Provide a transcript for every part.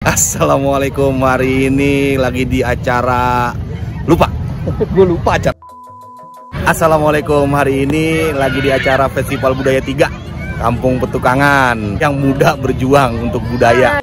Assalamualaikum, hari ini lagi di acara lupa gue lupa acara. Assalamualaikum, hari ini lagi di acara Festival Budaya 3 Kampung Petukangan yang muda berjuang untuk budaya.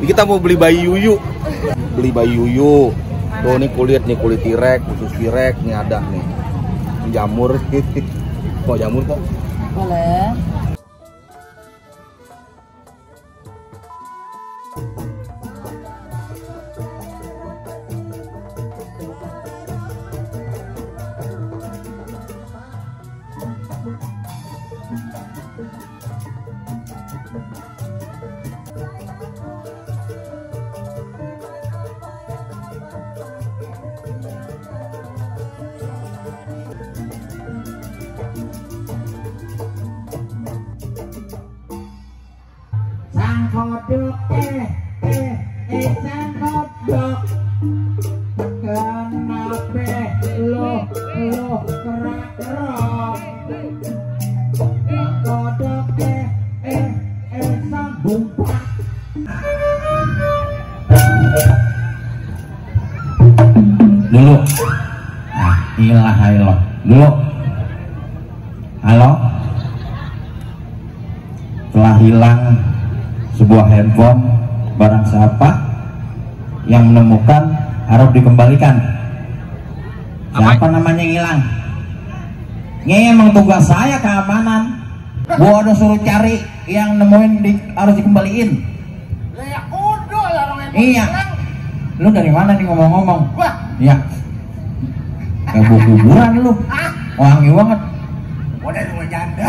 Kita mau beli bayi yuyu. Beli bayi yuyu. Tuh nih kulit tirek, khusus tirek nih ada nih. Jamur. Mau jamur kok? Boleh. Sang kodok sang kodok kenapa lo kerak-kerak kodok sang bumpak dulu. Nah, ilah dulu. Halo, telah hilang sebuah handphone, barang siapa yang menemukan harus dikembalikan. Siapa namanya yang hilang? Ini emang tugas saya keamanan. Gua udah suruh cari yang nemuin harus dikembaliin. ya udah lah orang yang Iya. Lu dari mana nih ngomong-ngomong? wah Iya. Kayak buku kuburan lu. Wangi banget. udah dua janda.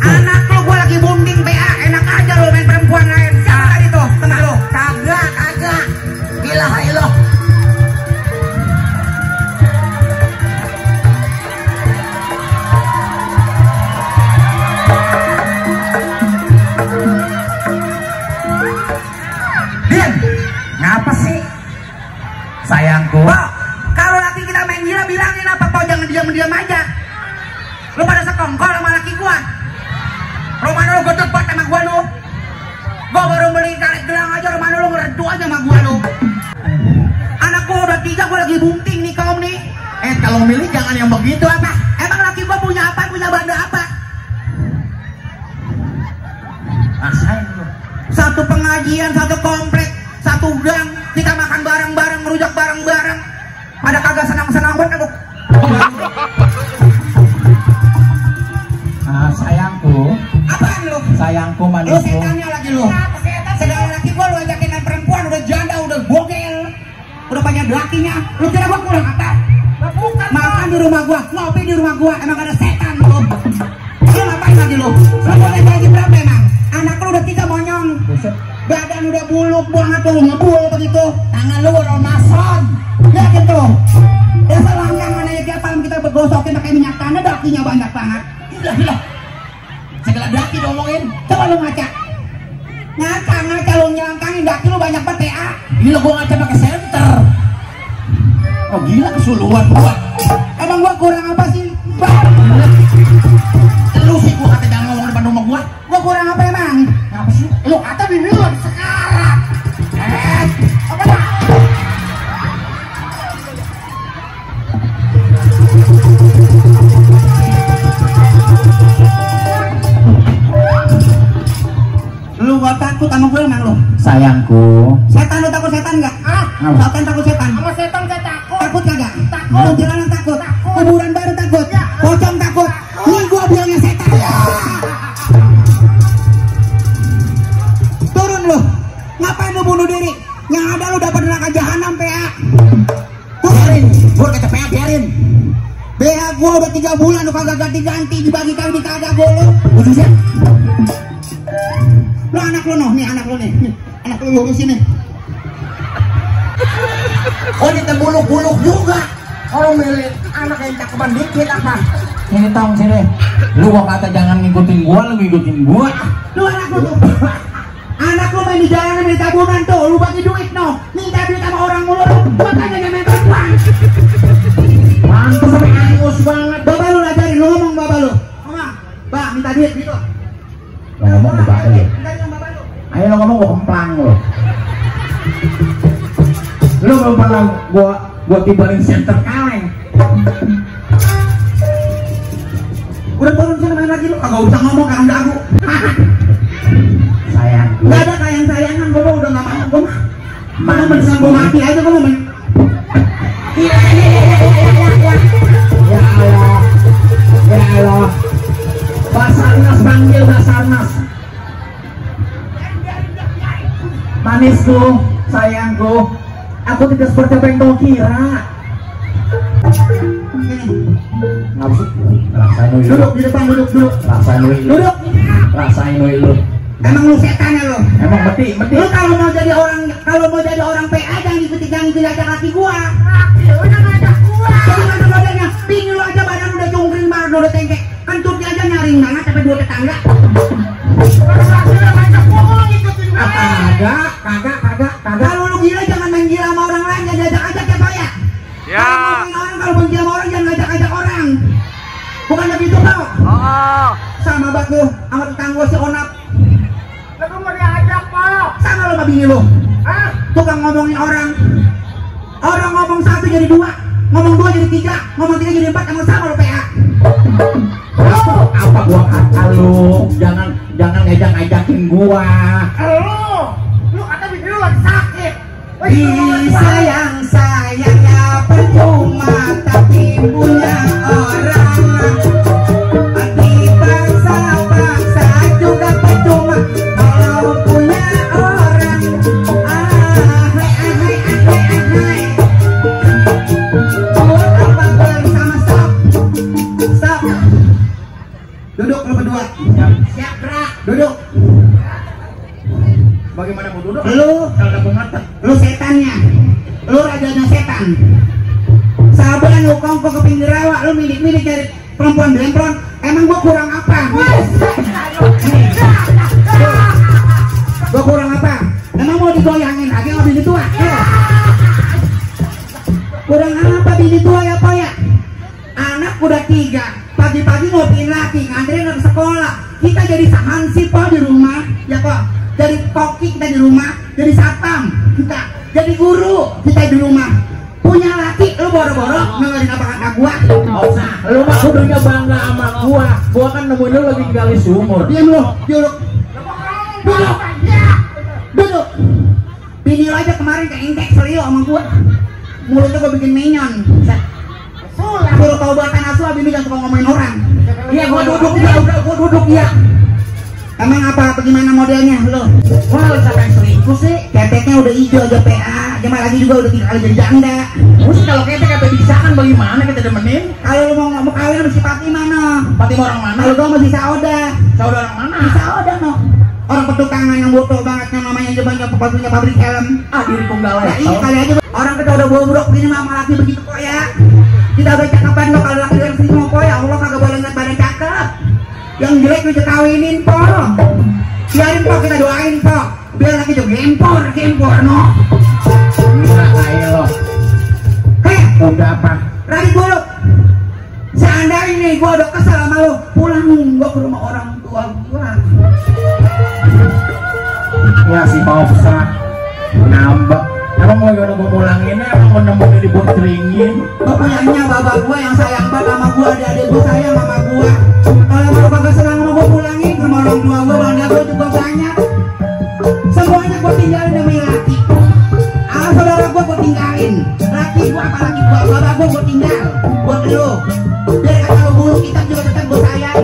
Anak lo gua lagi bonding PA, enak aja lo main perempuan lain. Jangan itu, tenang lo. Kagak. Gila lo. Din, ngapa sih? Sayangku. Pak, kalau laki kita main gila bilangin apa, kau jangan diam-diam aja. Lu pada sekongkol sama laki gua. Rumah lu gue tebak sama gua lu. Gua baru beli tarik gelang aja, rumah lu ngeredu aja sama gua lu. Anak gua udah 3, gua lagi bunting nih kaum nih. Kalau milih jangan yang begitu apa? Emang laki gua punya apa? Punya benda apa? Rasain lu. Satu pengajian, satu komplek, satu gang, kita makan bareng-bareng, ngerujak bareng-bareng. Pada kagak senang-senang banget aku. Sayangku, Apaan lu? sayangku Lu manisku. setannya lagi lu. Sedang laki gua lu ajakin main perempuan, udah janda, udah bogel, udah banyak lakinya. Lu kira gua kurang apa? Makan di rumah gua, ngopi di rumah gua, emang ada setan lu. Lu ngapain lagi lu? Lu boleh gaji berapa emang? Anak lu udah 3 monyong. Badan udah buluk banget tuh, ngebul begitu. Tangan lu udah mason. Ya gitu. Dasar langgangan aja tiap malam kita bergosokin pakai minyak tanah, dakinya banyak banget. Gila. Segala daki diomongin. Coba lu ngaca lu nyelangkangin daki lu banyak banget PA. Gila gua ngaca pakai senter. Oh gila kesuluan gua. Emang gua kurang apa sih? Lu sih gua kata jangan ngomong depan rumah gua. Gua kurang apa emang? Apa sih? Lu kata bini lu sekarang. Apa dah? Lu gak takut sama gue emang lu? Sayangku. Setan lu takut setan nggak? Setan takut setan. Sama setan saya takut. Takut kagak? Takut. Kuntilanak takut. Kuburan baru takut. Pocong takut. Ini gua bilangnya setan. biarin. BH gua udah 3 bulan lu kagak ganti-ganti, dibagi-bagi kagak gua lu. Udah ya. Lu anak lu noh, nih anak lu nih. Anak lu lurusin nih. Oh ditebuluk-buluk juga. Kalau milih anak yang cakepan dikit apa? Sini tong sini. Lu gua kata jangan ngikutin gua, lu ngikutin gua. Lu anak lu tuh. Anak lu main di jalanan minta tabungan tuh, lu bagi duit no. Minta duit sama orang mulu, makanya gak main perempuan. Mantu sampai angus banget. Bapak lu ajarin, lu ngomong bapak lu. Ngomong, Pak minta duit gitu. Lo ngomong ke bapak lu. Minta duit sama bapak lu. Ayo lo ngomong gua kemplang lo. Lu belum pernah gua tibarin center kaleng. Udah turun sini main lagi lu, kagak usah ngomong karena ganggu. Sayang. Gak ada sayang-sayangan, gua udah gak mau, gua mah. Mana mendingan gua mati aja, gua mau main. Ya Allah. Ya Allah. Basarnas panggil Basarnas. Manisku, sayangku. Aku tidak seperti apa yang kau kira. Ngabuk. Rasain dulu. Duduk di depan, duduk. Rasain dulu. Duduk. Rasain dulu. Emang lu setan ya lu? Emang beti. Lu kalau mau jadi orang PA jangan ikuti aja kaki gua. Udah ngajak gua. Jadi ada badannya, bini lu aja badan udah cungkring banget, udah tengkek. Kentutnya aja nyaring banget sampai 2 tetangga. Udah ngajak gua kalau ngikutin gua. Kagak. Kalau lu gila jangan main gila sama orang lain, jangan ajak-ajak ya Pak ya. Ya. Kalau main gila sama orang jangan ngajak-ajak orang. Bukan begitu Pak. Oh. Sama baku sama tetangga si Onap. Lu mau diajak, Pak. Sama lu sama bini lu. Hah? Tukang ngomongin orang. Orang ngomong 1 jadi 2, ngomong 2 jadi 3, ngomong 3 jadi 4, emang sama lu PA. Apa gua kata lu? Jangan ngajak-ngajakin gua. Lu kata bini lu lagi sakit. Sayang-sayangnya percuma, tapi punya orang. Dipaksa-paksa juga percuma, kalau punya orang. Stop. Duduk lu berdua. Siap, Bra. Duduk. Bagaimana mau duduk? Lu setannya. Lu rajanya setan. Sabaran lu kongko ke pinggir rawa, lu milik-milik dari perempuan belempron. Emang gua kurang apa? Gua kurang apa? Emang mau digoyangin lagi sama bini tua? Kurang apa bini tua ya Pak ya? Anak udah 3, pagi-pagi ngopiin laki, nganterin ke sekolah. Kita jadi sahansip Pak di rumah, ya Pak. Jadi koki kita di rumah, jadi satpam kita, jadi guru kita di rumah. Punya laki, lu boro-boro dengerin apa kata gua. Lu mah kudunya bangga sama gua. Gua kan nemuin lu lagi gali sumur. Diam lu, duduk. Duduk. Bini lu aja kemarin ke indeks selio sama gua. Mulutnya gua bikin minyon. Suruh taubatan asal bini jangan suka ngomongin orang. Iya gua duduk ya, udah gua duduk ya. Emang apa bagaimana modelnya lo? Wah, siapa yang selingkuh sih? Keteknya udah hijau aja PA, Jamal lagi juga udah 3 kali jadi janda. Terus kalau ketek apa bisa kan bagaimana kita demenin? Kalau lu mau kawin sama si Pati mana? Pati orang mana? Kalau gua masih Sauda. Saudara orang mana? Si Sauda no. Orang petukangan yang butuh banget yang namanya jebannya punya pabrik helm. Diri Punggala Ya ya. iya kali aja orang kita udah bobrok gini sama laki begitu kok ya. Kita udah cakapan lo kalau laki yang selingkuh kok ya Allah kagak boleh ngeliat badan cakep. Yang jelek lu kawinin po. Biarin po, kita doain po. Biar laki juga gempor no. Bisa aja lo. Heh, Udah apa? lagi dulu. Seandainya nih gua udah kesal sama lu, pulang gua ke rumah orang tua gua. Ya si Popsa ngambek. Emang mau gimana gua mulanginnya? Emang mau nemuin di botringin? Pokoknya bapak gua yang sayang banget sama gua, adik gua sayang sama gua. Kalau mau kagak senang sama gua pulangin sama orang tua gua, bangga gua juga banyak. Semuanya gua tinggalin demi laki. Saudara gua tinggalin. Laki gua apa laki gua, bapak gua tinggal. Buat lu. Biar kata lu buruk, kita juga tetap gua sayang.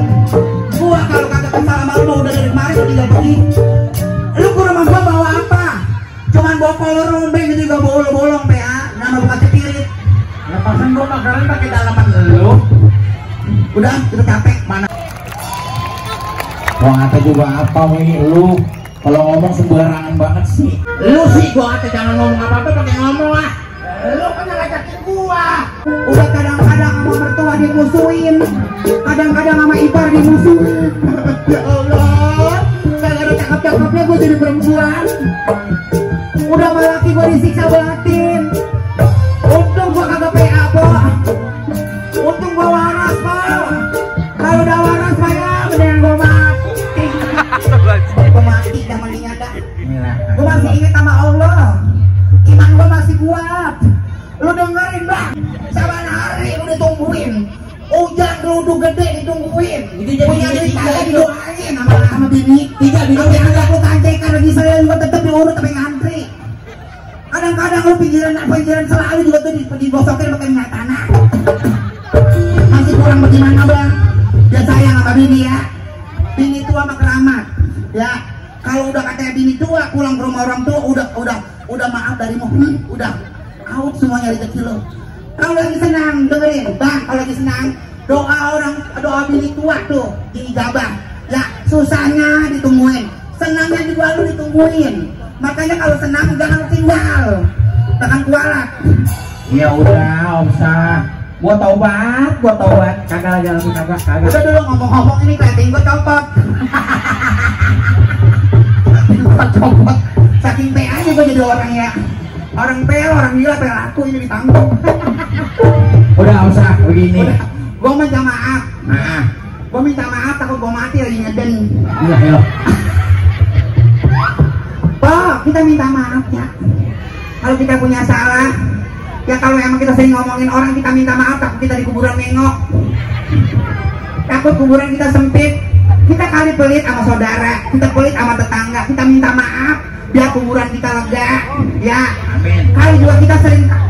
Gua kalau kagak kesal sama lu udah dari kemarin gua tinggal pergi. Lu ke rumah gua bawa apa? Cuman bawa kolor rombeng gitu, gak bolong-bolong PA. Nama bukan cepirit. Lepasan gua makanan pakai dalaman lu. Udah, kita capek. Mana? Gua ngata juga apa ini lu? Kalau ngomong sembarangan banget sih. Lu sih gua kata jangan ngomong apa-apa pakai ngomong lah. Lu kan yang ngajakin gua. Udah kadang-kadang sama mertua dimusuhin, kadang-kadang sama ipar dimusuhin. Ya Allah, kagak ada cakep-cakepnya gua jadi perempuan. Udah sama laki gua disiksa batin. Untung gua kagak PA, Po. Untung gua waras, Po. Kalau udah waras, Pak, ya mendingan gua mati. Gua mati dah mendingan dah. Gua masih ingat sama Allah. Iman gua masih kuat. Lu dengerin, Bang. Saban hari lu ditungguin. Hujan geruduk gede ditungguin. Punya duit kagak didoain sama bini. Tiga bini agak lu kancekan lagi saya juga tetep diurut tapi ngantri. Kadang-kadang lu pinggiran selalu juga tuh digosokin pakai minyak tanah. Masih kurang bagaimana, Bang? Ya sayang sama bini ya. Bini tua sama keramat. Ya, kalau udah katanya bini tua pulang ke rumah orang tua udah maaf darimu. Udah out semuanya rezeki lo. Kalau lagi senang dengerin, Bang, kalau lagi senang doa bini tua tuh diijabah. Ya, susahnya ditungguin, senangnya juga lu ditungguin. Makanya kalau senang jangan tinggal, jangan kualat. Ya udah, Om Sa. Gua taubat. Kagak lagi kagak. Udah dulu ngomong-ngomong ini keliatin gua copot. Copot. Saking PA aja gua jadi orang ya. Orang PA, orang gila perilaku ini ditanggung. Udah, Om Sa, begini. Udah, gua minta maaf. Nah, Gua minta maaf takut gua mati lagi ngeden. iya, ayo. Pak, kita minta maaf ya. Kalau kita punya salah, ya kalau emang kita sering ngomongin orang kita minta maaf, takut kita di kuburan nengok. Takut kuburan kita sempit. Kita kali pelit sama saudara, kita pelit sama tetangga, kita minta maaf biar kuburan kita lega. Ya. Amin. Kali juga kita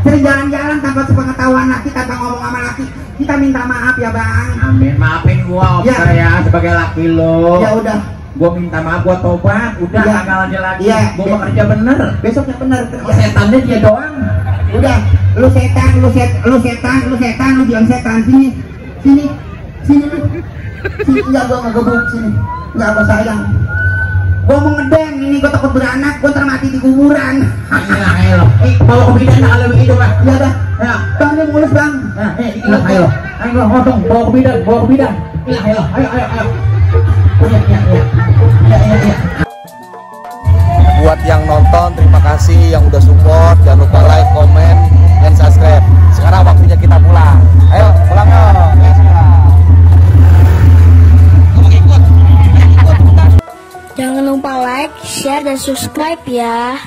sering jalan-jalan tanpa sepengetahuan laki, tanpa ngomong sama laki. Kita minta maaf ya, Bang. Amin, maafin gua, Om Ya. Sa, ya, sebagai laki lo. Ya udah. Gua minta maaf, gua tobat. Udah, Ya. kagak lagi. Ya. Gua mau kerja bener. Besoknya benar. Setannya dia doang. Udah, lu setan, lu bilang setan. Sini. Enggak, gua ngegebuk sini. Enggak, gua sayang. Gua mau ngedeng, ini gua takut beranak, gua termati di kuburan. Ayo. Bawa ke bidan kalau begitu, Pak. Ya dah. Ya. Bang, ini mulus, Bang. Ayo. Ayo, ngotong, bawa ke bidan. Ayo. Ya. Buat yang nonton, terima kasih. Yang udah support, jangan lupa like, komen, dan subscribe. Sekarang waktunya kita pulang. Ayo, pulang yuk. Jangan lupa like, share, dan subscribe ya.